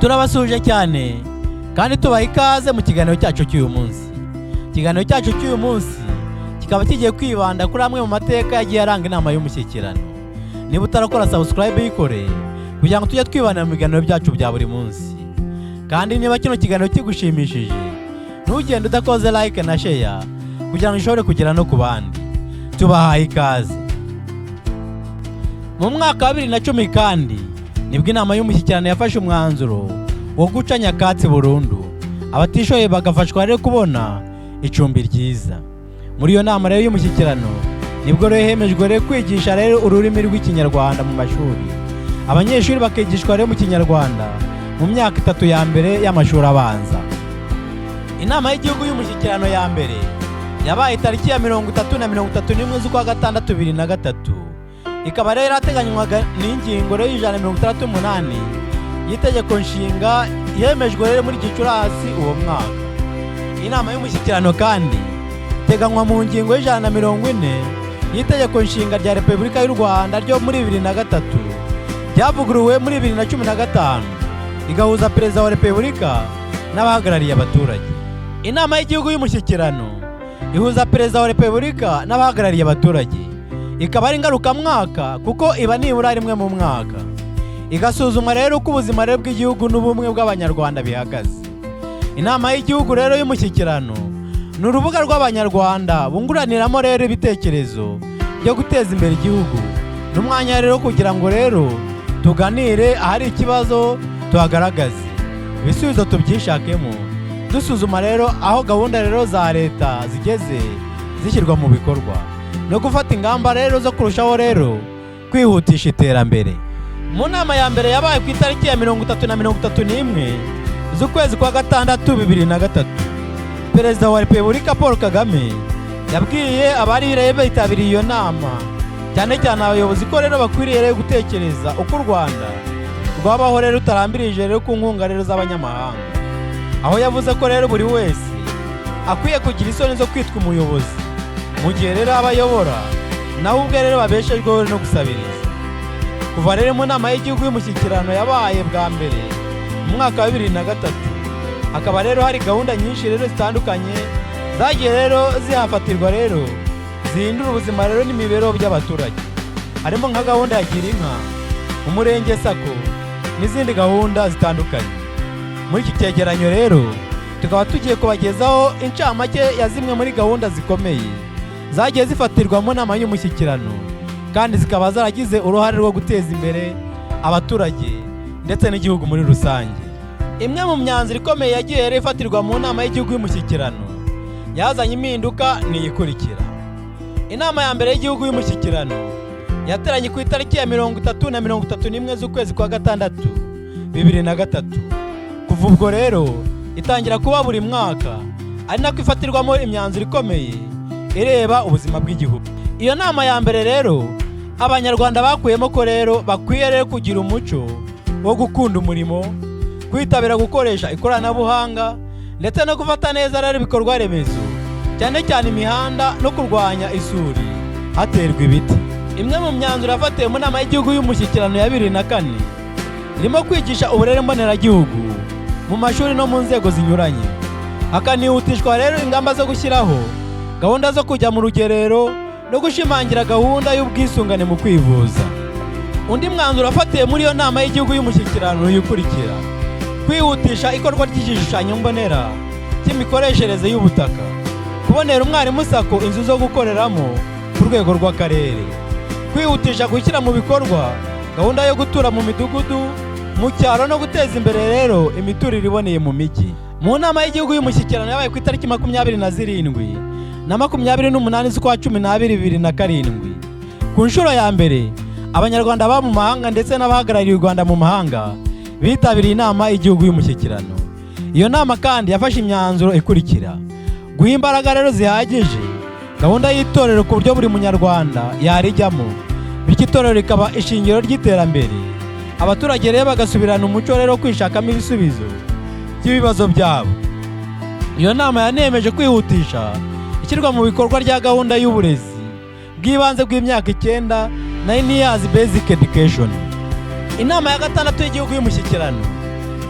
Turabasuhuje cyane kandi tubaha ikaze mu kiganiro cyacu cy'uyu munsi. Ikiganiro cyacu cy'uyu munsi kikaba kigiye kwibanda kuri amwe mu mateka yagiye aranga inama y'umushyikirano. Niba utarakora subscribe, yikore kugira ngo tujye twibanda mu biganiro byacu bya buri munsi. Kandi niba kino kiganiro kigushimishije, ntugende udakoze like na share kugira ngo ushobore kugera no ku bandi. Tubahaye ikaze. Mu mwaka wa 2010 kandi nibwo inama y'umushyikirano yafashe umwanzuro wo guca nyakatsi burundu, abatishoboye bagafashwa rero kubona icumbi ryiza. Muri iyo nama rero y'umushyikirano nibwo rero hemejwe rero kwigisha rero ururimi rw'Ikinyarwanda mu mashuri, abanyeshuri bakigishwa rero mu Kinyarwanda mu myaka 3 ya mbere y'amashuri abanza. Inama y'igihugu y'umushyikirano ya mbere yabaye tariki ya 30 na 31 z'ukwa gatandatu 2003, ikaba rero yarateganywaga n'ingingo rero y'168 y'itegeko nshinga yemejwe rero muri Gicurasi uwo mwaka. Inama y'umushyikirano kandi iteganywa mu ngingo y'140 y'itegeko nshinga rya Repubulika y'u Rwanda ryo muri 2003 ryavuguruwe muri 2015, igahuza Perezida wa Repubulika n'abahagarariye abaturage. Inama y'igihugu y'umushyikirano ihuza Perezida wa Repubulika n'abahagarariye abaturage, ikaba ari ngarukamwaka kuko iba nibura rimwe mu mwaka, igasuzuma rero uko ubuzima rero bw'igihugu n'ubumwe bw'Abanyarwanda bihagaze. Inama y'igihugu rero y'umushyikirano ni urubuga rw'Abanyarwanda bunguraniramo rero ibitekerezo byo guteza imbere igihugu, n'umwanya rero kugira ngo rero tuganire, ahari ikibazo tuhagaragaze, ibisubizo tubyishakemo, dusuzuma rero aho gahunda rero za leta zigeze zishyirwa mu bikorwa, no gufata ingamba rero zo kurushaho rero kwihutisha iterambere. Mu nama ya mbere yabaye ku itariki ya 30 na 31 z'ukwezi kwa gatandatu 2003, Perezida wa Repubulika Paul Kagame yabwiye abari rero bitabiriye iyo nama, cyane cyane abayobozi, ko rero bakwiriye rero gutekereza uko u Rwanda rwabaho rero rutarambirije rero ku nkunga rero z'abanyamahanga, aho yavuze ko rero buri wese akwiye kugira isoni zo kwitwa umuyobozi mu gihe rero abayobora nawe ubwe rero babeshejweho no gusabiriza. Kuva rero mu nama y'igihugu y'umushyikirano yabaye bwa mbere mu mwaka wa 2003, hakaba rero hari gahunda nyinshi rero zitandukanye zagiye rero zihafatirwa rero zihindura ubuzima rero n'imibereho by'abaturage, harimo nka gahunda ya Gira Inka, Umurenge SACCO n'izindi gahunda zitandukanye. Muri iki cyegeranyo rero tukaba tugiye kubagezaho incamake ya zimwe muri gahunda zikomeye zagiye zifatirwa mu nama y'umushyikirano kandi zikaba zaragize uruhare rwo guteza imbere abaturage ndetse n'igihugu muri rusange. Imwe mu myanzuro ikomeye yagiye rero ifatirwa mu nama y'igihugu y'umushyikirano yazanye impinduka ni iyikurikira: Inama ya mbere y'igihugu y'umushyikirano yateranye ku itariki ya 30 na 31 z'ukwezi kwa gatandatu 2003. Kuva ubwo rero itangira kuba buri mwaka, ari nako ifatirwamo imyanzuro ikomeye ireba ubuzima bw'igihugu. Iyo nama ya mbere rero Abanyarwanda bakuyemo ko rero bakwiye rero kugira umuco wo gukunda umurimo, kwitabira gukoresha ikoranabuhanga, ndetse no gufata neza rero ibikorwa remezo, cyane cyane imihanda, no kurwanya isuri haterwa ibiti. Imwe mu myanzuro yafatiwe mu nama y'igihugu y'umushyikirano ya 2004 irimo kwigisha uburere mboneragihugu mu mashuri no mu nzego zinyuranye, hakanihutishwa rero ingamba zo gushyiraho gahunda zo kujya mu rugerero no gushimangira gahunda y'ubwisungane mu kwivuza. Undi mwanzuro wafatiwe muri iyo nama y'igihugu y'umushyikirano uyu ukurikira: kwihutisha ikorwa ry'igishushanyo mbonera cy'imikoreshereze y'ubutaka, kubonera umwarimu SACCO inzu zo gukoreramo ku rwego rw'akarere, kwihutisha gushyira mu bikorwa gahunda yo gutura mu midugudu mu cyaro no guteza imbere rero imiturire iboneye mu mijyi. Mu nama y'igihugu y'umushyikirano yabaye ku itariki 27 na 28 z'ukwa 12 2007, ku nshuro ya mbere Abanyarwanda baba mu mahanga ndetse n'abahagarariye u Rwanda mu mahanga bitabiriye inama y'igihugu y'umushyikirano. Iyo nama kandi yafashe imyanzuro ikurikira: guha imbaraga rero zihagije gahunda y'itorero ku buryo buri Munyarwanda yarijyamo, bityo itorero rikaba ishingiro ry'iterambere, abaturage rero bagasubirana umuco rero wo kwishakamo ibisubizo by'ibibazo byabo. Iyo nama yanemeje kwihutisha ishyirwa mu bikorwa rya gahunda y'uburezi bw'ibanze bw'imyaka 9, 9 years basic education. Inama ya gatandatu y'igihugu y'umushyikirano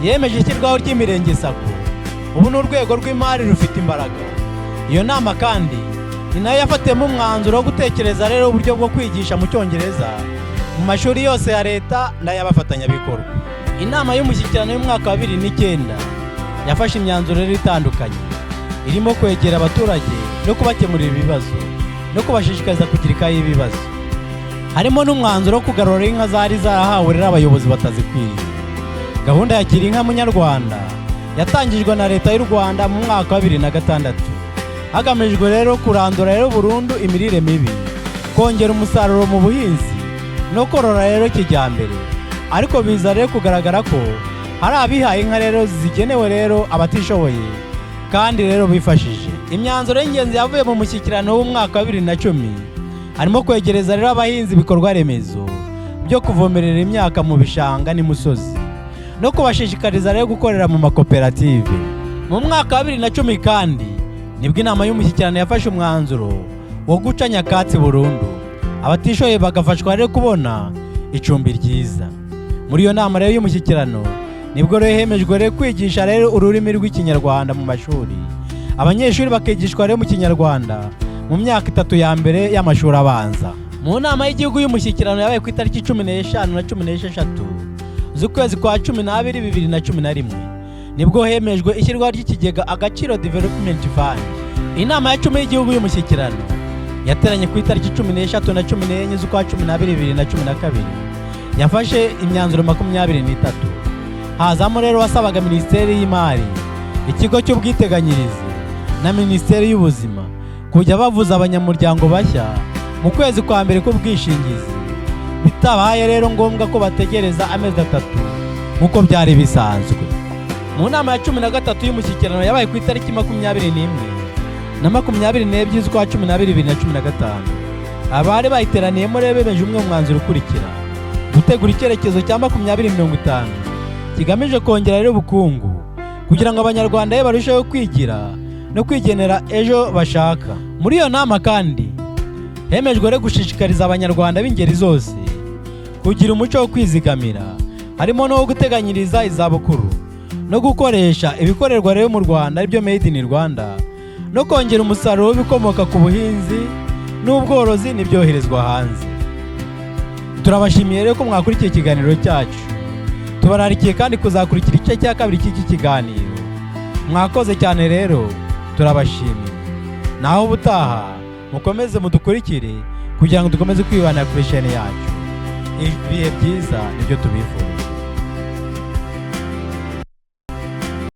Yemeje ishyirwaho ry'Imirenge SACCO. Ubu ni urwego rw'imari rufite imbaraga. Iyo nama kandi ni nayo yafatiyemo umwanzuro wo gutekereza rero uburyo bwo kwigisha mu Cyongereza mu mashuri yose ya leta n'ay'abafatanyabikorwa. Inama y'Umushyikirano y'umwaka wa 2009 yafashe imyanzuro rero itandukanye, irimo kwegera abaturage no kubakemurira ibibazo no kubashishikariza kugira ikayi y'ibibazo. Harimo n'umwanzuro wo kugarura inka zari zarahawe rero abayobozi batazikwiriye. Gahunda ya Gira Inka Munyarwanda yatangijwe na Leta y'u Rwanda mu mwaka wa 2006, hagamijwe rero kurandura rero burundu imirire mibi, kongera umusaruro mu buhinzi no korora rero kijyambere. Ariko biza rero kugaragara ko hari abihaye inka rero zigenewe rero abatishoboye kandi rero bifashije. Imyanzuro y'ingenzi yavuye mu mushyikirano w'umwaka wa 2010 harimo kwegereza rero abahinzi ibikorwa remezo byo kuvomerera imyaka mu bishanga n'imusozi, no kubashishikariza rero gukorera mu makoperative. Mu mwaka wa 2010 kandi nibwo Inama y'Umushyikirano yafashe umwanzuro wo guca nyakatsi burundu, abatishoboye bagafashwa rero kubona icumbi ryiza. Muri iyo nama rero y'umushyikirano nibwo rero hemejwe rero kwigisha rero ururimi rw'Ikinyarwanda mu mashuri, abanyeshuri bakigishwa rero mu Kinyarwanda mu myaka 3 ya mbere y'amashuri abanza. Mu nama y'igihugu y'umushyikirano yabaye ku itariki 15 na 16 z'ukwezi kwa 12 2011, nibwo hemejwe ishyirwa ry'ikigega Agaciro Development Fund. Inama ya 10 y'igihugu y'umushyikirano yateranye ku itariki 13 na 14 z'ukwa 12 2012, yafashe imyanzuro 23. Hazamo rero wasabaga Minisiteri y'Imari, Ikigo cy'Ubwiteganyirize na Minisiteri y'Ubuzima kujya bavuza abanyamuryango bashya mu kwezi kwa mbere k'ubwishingizi, bitabaye rero ngombwa ko bategereza amezi 3 nk'uko byari bisanzwe. Mu nama ya 13 y'umushyikirano yabaye ku itariki 21 na 22 z'ukwa 12 2015, abari bayiteraniyemo rero bemeje umwe mu mwanzuro ukurikira: gutegura icyerekezo cya 2050 kigamije kongera rero ubukungu kugira ngo Abanyarwanda barusheho kwigira no kwigenera ejo bashaka. Muri iyo nama kandi hemejwe rero gushishikariza Abanyarwanda b'ingeri zose kugira umuco wo kwizigamira, harimo no guteganyiriza izabukuru no gukoresha ibikorerwa rero mu Rwanda, aribyo Made in Rwanda, no kongera umusaruro w'ibikomoka ku buhinzi n'ubworozi n'ibyoherezwa hanze. Turabashimiye rero ko mwakurikiye ikiganiro cyacu. Tubararikiye kandi kuzakurikira igice cya kabiri cy'iki kiganiro. Mwakoze cyane rero, turabashimiye. Naho ubutaha, mukomeze mudukurikire kugira ngo dukomeze kwibana kuri chaîne yacu. Ibihe byiza nibyo tubifurije.